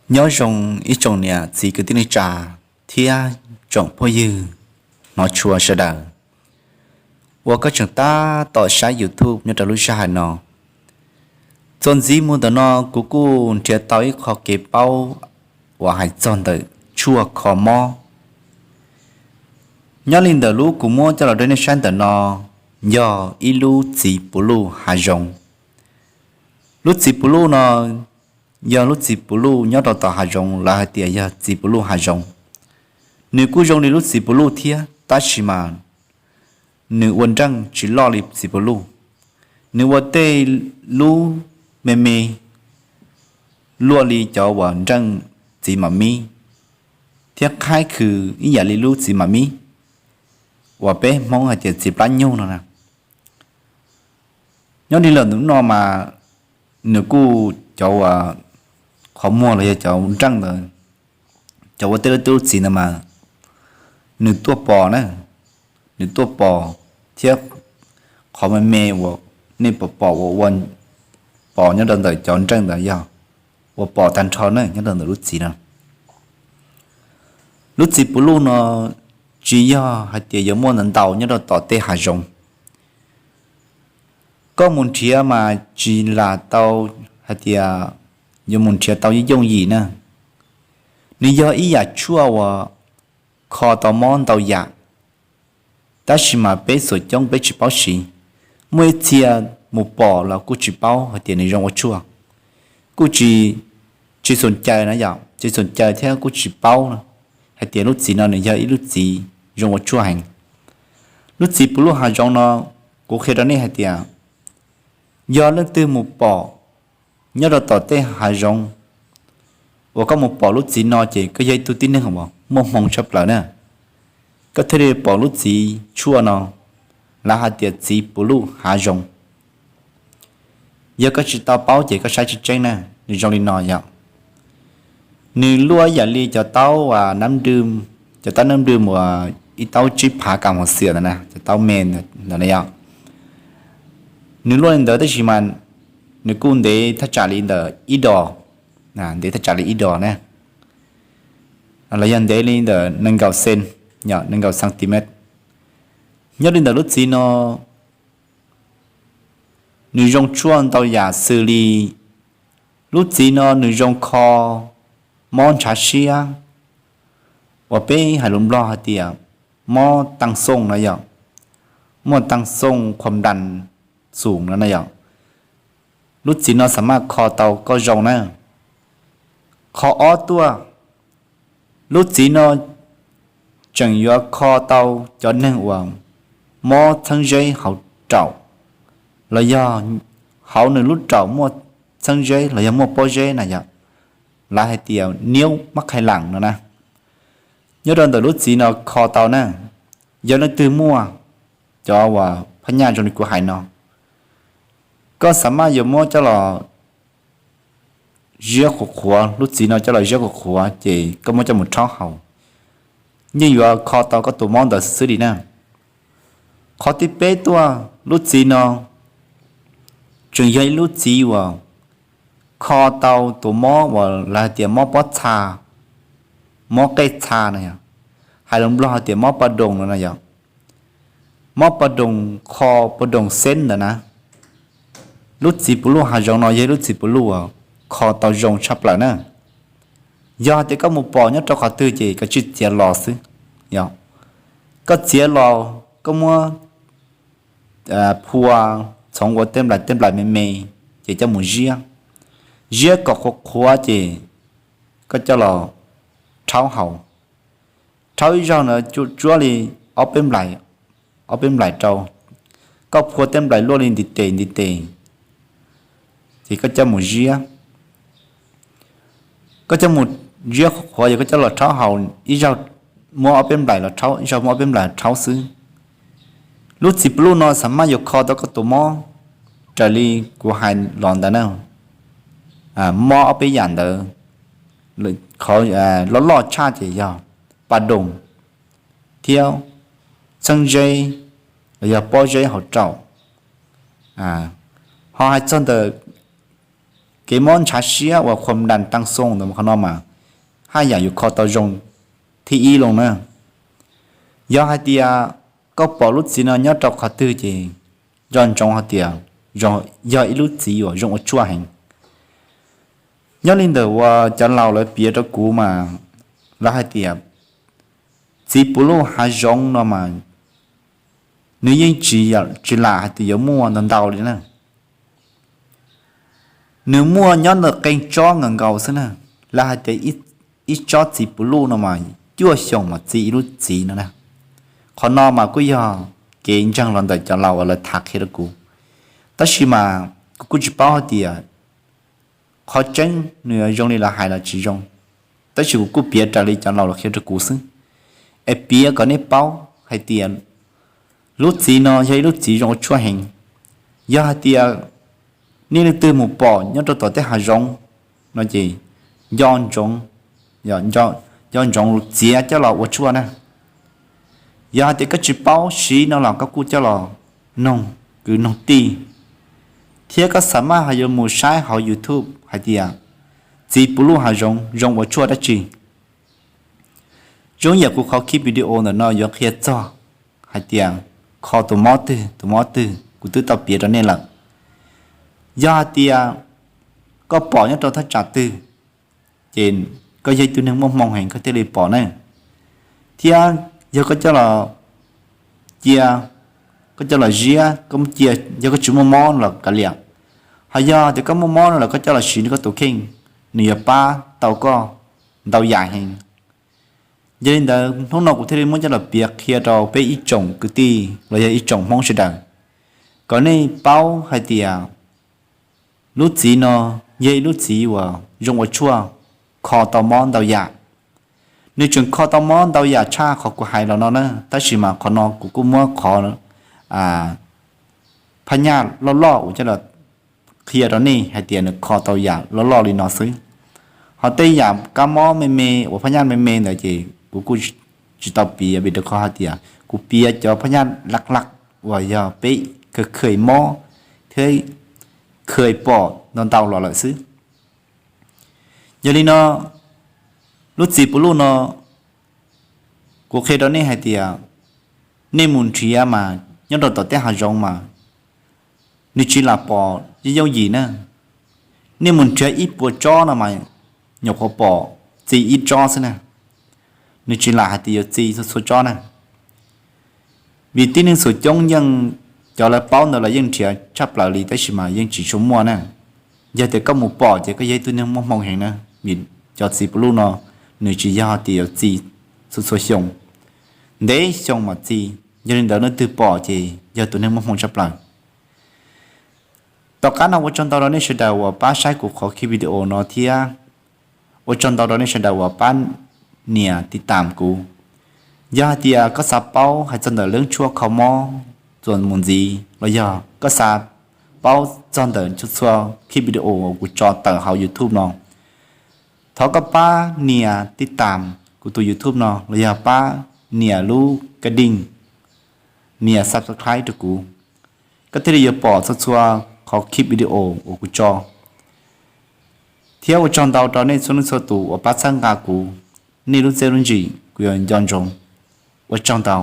Nyob zoo ib tsoom niam txiv kwv tij neej tsa thiab tsoom phooj ywg hnov tshua sawv daws uas koj tseem tab tom saib YouTube nyob rau lub sij hawm no. Txuas ntxiv mus ntawm no kuv kuj nrhiav tau ib qho kev paub uas hais txog ntawm tshuaj kho mob. Nyob li ntawm lub kuv muab coj los rau nej saib ntawm no yog ib lub txiv puv luj hav zoov. Lub txiv puv luj no yog lub txiv puv luj nyob rau tom hav zoov, lawv hais tias yog txiv puv luj hav zoov. Nws kuj zoo li lub txiv puv luj thiab, tab sis mas nws ua nreej tsis loj li txiv puv luj. Nws ua tej lub me me luaj li cov uas nreej txiv mam mib, thiab qhaib khw ib yam li lub txiv mam mib uas peb Hmoob hais tias txiv plab nyuj no na. Nyob li lawm ntawm no mas nws kuj cov uas qhov muag los yog cov nreej ntawd, cov ua tej lub txiv ntawd mas nws tuaj pos na, nws tuaj pos thiab qhov me me uas nej pom pom uas ua pos nyob rau ntawm cov nreej ntawd yog ua pos tag nrho na nyob rau ntawm lub txiv no. Lub txiv puv luj no tsis yog hais tias yuav muaj ntau ntau nyob rau tom tej hav zoov. Koj mus nrhiav mas tsis lam tau hais tias yuav mus nrhiav tau yooj yim na. Nws yog ib yam tshuaj uas kho tau mob ntau yam, tab sis mas peb xuam coob peb tsis paub siv. Muaj ib txhia mus pom los kuj tsis paub hais tias nws zoo ua tshuaj, kuj tsis, tsis xom caw na yom, tsis xom caw thiab kuj tsis paub hais tias lub txiv no nws yog ib lub txiv zoo ua tshuaj heev. Lub txiv puv luj hav zoov no, kuv qhia rau nej hais tias yog leej twg mus pom nyob rau tom tej hav zoov uas koj mus pom lub txiv no ces koj yog ib tug tib neeg uas muaj hmoo tshaj plaws na. Koj thiaj li pom lub txiv tshuaj no, lawv hais tias txiv puv luj hav zoov. Yog koj tsis tau paub ces koj saib tsis tseeb na, nws zoo li no yom. Nws luaj yam li cov taub, cov taub nab nrwj uas ib taub tsib phav kas mos xias ntawd na, cov taub me ntawd na yom. Nws luaj li ntawd tab sis mas nws kuj ntev thaj tsam li ntawm ib dos, ntev thaj tsam li ib dos na, los yog ntev li ntawm nees nkaum xen, nees nkaum centimet. Nyob li ntawm lub txiv no, nws zoo tshuaj ntau yam xws li lub txiv no nws zoo kho mob ntshav siab, uas peb hais lus Nplog hais tias mob tăng xoong no yom, mob tăng xoong khuam dam xum no na yom. Lub txiv no xam maj kho tau koj zoo na. Qhov ob tuaj, lub txiv no tseem yuav kho tau cov neeg uas mob txheeb zeb hauv raum, los yog hauv nws lub raum muaj txheeb zeb los yog muaj pob zeb na yom, lawv hais tias niếu mắc khay lẳng no na. Nyob rau ntawm lub txiv no kho tau na, yog leej twg muaj cov uas phab nyaj zoo li kuv hais no, koj xam maj yuav muab coj los ziab qhuav qhuav, lub txiv no coj los ziab qhuav qhuav ces koj muab coj mus rhaub haus, yeej yuav kho tau koj tus mob ntawd xwb xwb li na. Qhov thib peb tuaj, lub txiv no tseem yog ib lub txiv uas kho tau tus mob uas lawv hais tias mob pob txha, mob qej txha na yom, hais lus Nplog hais tias mob pa doos no na yom. Mob pa doos, kho pa doos xeeb ntawd na. Lub txiv puv luj hav zoov no yog ib lub txiv puv luj uas kho tau zoo tshaj plaws na. Yog hais tias koj mus pom nyob rau qhov twg ces koj tsij txiav los xwb, yog koj txiav los koj muab phua txhoov ua tej nplaim tej nplaim me me, ces coj mus ziab, ziab kom qhuav qhuav ces koj coj los rhaub haus. Rhaub ib zaug ntawd tsuab li ob peb nplaim, ob peb nplaim rau, koj phua tej nplaim luaj li ntiv tes ntiv tes, ces koj coj mus ziab. Koj coj mus ziab qhuav qhuav, yog koj coj los rhaub haus, ib zaug muab ob peb nplaim los rhaub, ib zaug muab ob peb nplaim los rhaub xwb. Lub txiv puv luj no xam maj yuav kho tau koj tus mob raws li kuv hais los ntawd na. Mob ob peb yam ntawd, qhov loj loj tshaj ces yog pa doos thiab txheeb zeb los yog pob zeb hauv raum. Ho hais txog ntawm kev mob ntshav siab uas khuam das tag xoo ntawm qhov no mas haj yam yuav kho tau zoo thib ib lawm na. Yog hais tias koj pom lub txiv no nyob rau qhov twg ces nco ntsoov hais tias yog ib lub txiv uas zoo ua tshuaj heev. Nyob li ntawm uas cov laus lawv piav rau kuv mas lawv hais tias txiv puv luj hav zoov no mas nws yeej tsis lam hais tias yuav muaj ntau ntau li na. Nws muaj nyob ntawm qee tsob nkaus nkaus xwb na. Lawv hais tias ib tsob txiv puv luj no mas cuaj xyoos mas txi ib lub txiv no na. Qhov no mas kuj yog kev ntseeg los ntawm cov laus uas lawv tham qhia rau kuv, tab sis mas kuv kuj tsis paub hais tias qhov tseeb nws zoo li lawv hais los tsis zoo, tab sis kuv kuj piav raws li cov laus los qhia rau kuv xwb, es piav kom nej paub hais tias lub txiv no yog ib lub txiv zoo ua tshuaj heev. Yog hais tias nej leej twg mus pom nyob rau tom tej hav zoov no ces nco ntsoov, nco ntsoov txiav coj los ua tshuaj na. Yog hais tias koj tsis paub siv no los koj kuj coj los noog kwv noog tij, thiab koj xav maj ho yuav mus saib hauv YouTube hais tias txiv puv luj hav zoov zoo ua tshuaj dab tsi. Zoo yam kuv qhov clip video ntawm no yuav qhia txog hais tias kho tus mob twg tus mob twg kuv twb tau piav rau nej lawm. Yog hais tias koj pom nyob rau thaj tsam twg, ces koj yog ib tug neeg muaj hmoo heev koj thiaj li pom ne. Thiab yog koj coj los cia, koj coj los ziab, koj cia, yog koj tsis muaj mob no los kav liam, ho yog tias koj muaj mob no los koj coj los siv rau koj tus kheej, nws yuav pab tau koj ntau yam heev. Yog li ntawd hnub no kuv thiaj li muab coj los piav qhia rau peb ib tsoom kwv tij los yog ib tsoom Hmoob sawv daws, kom nej paub hais tias lub txiv no yog ib lub txiv uas zoo ua tshuaj, kho tau mob ntau yam. Nws tseem kho tau mob ntau yam tshaj qhov kuv hais los no na, tab sis mas qhov no kuv kuj muab qhov phab nyaj loj loj uas coj los qhia rau nej hais tias nws kho tau yam loj loj li no xwb. Ho tej yam kab mob me me uas phab nyaj me me ntawd ces kuv kuj tsis tau piav vim rau qhov hais tias kuv piav cov phab nyaj laj laj uas yog peb kha kham mob thiab kha pom ntau ntau los lawm xwb. Yog li no, lub txiv puv luj no, kuv qhia rau nej hais tias nej mus nrhiav mas nyob rau tom tej hav zoov mas nws tsis lam pom yooj yooj yim na. Nej mus nrhiav ib puas tsob no mas nyuam qhuav pom txi ib tsob xwb na. Nws tsis lam hais tias yuav txi txhua txhua tsob na. Vim tib neeg xum coob yeej, cov lawv paub ntawd los yeej nrhiav tshaj plaws li tab sis mas yeej tsis tshua muaj na. Yog tias koj mus pom ces koj yog ib tug neeg muaj hmoo heev na, vim cov txiv puv luj no nws tsis yog tias yuav txi txhua txhua xyoo, ntev xyoo mas txi. Yog li ntawd leej twg pom ces yog tus neeg muaj hmoo tshaj plaws. Tom qab no ua tsaug ntau rau nej sawv daws uas pab saib kuv qhov clip video no thiab ua tsaug ntau rau nej sawv daws uas pab nias tiv tam kuv. Yog hais tias koj xav paub hais txog ntawm lub tshuaj kho mob txuas mus ntxiv los yog koj xav paub txog ntawm txhua txhua clip video uas kuv tso tawm hauv YouTube no, thov koj pab nias tiv tam kuv tus YouTube no los yog pab nias lub ka ding, nias subscribe rau kuv, koj thiaj li yuav pom txhua txhua qhov clip video uas kuv tso. Thiab ua tsaug ntau rau nej txhua leej txhua tus uas pab txhawb nqa kuv, nej lub txiaj lub ntsig kuv yuav nco ntsoov. Ua tsaug ntau.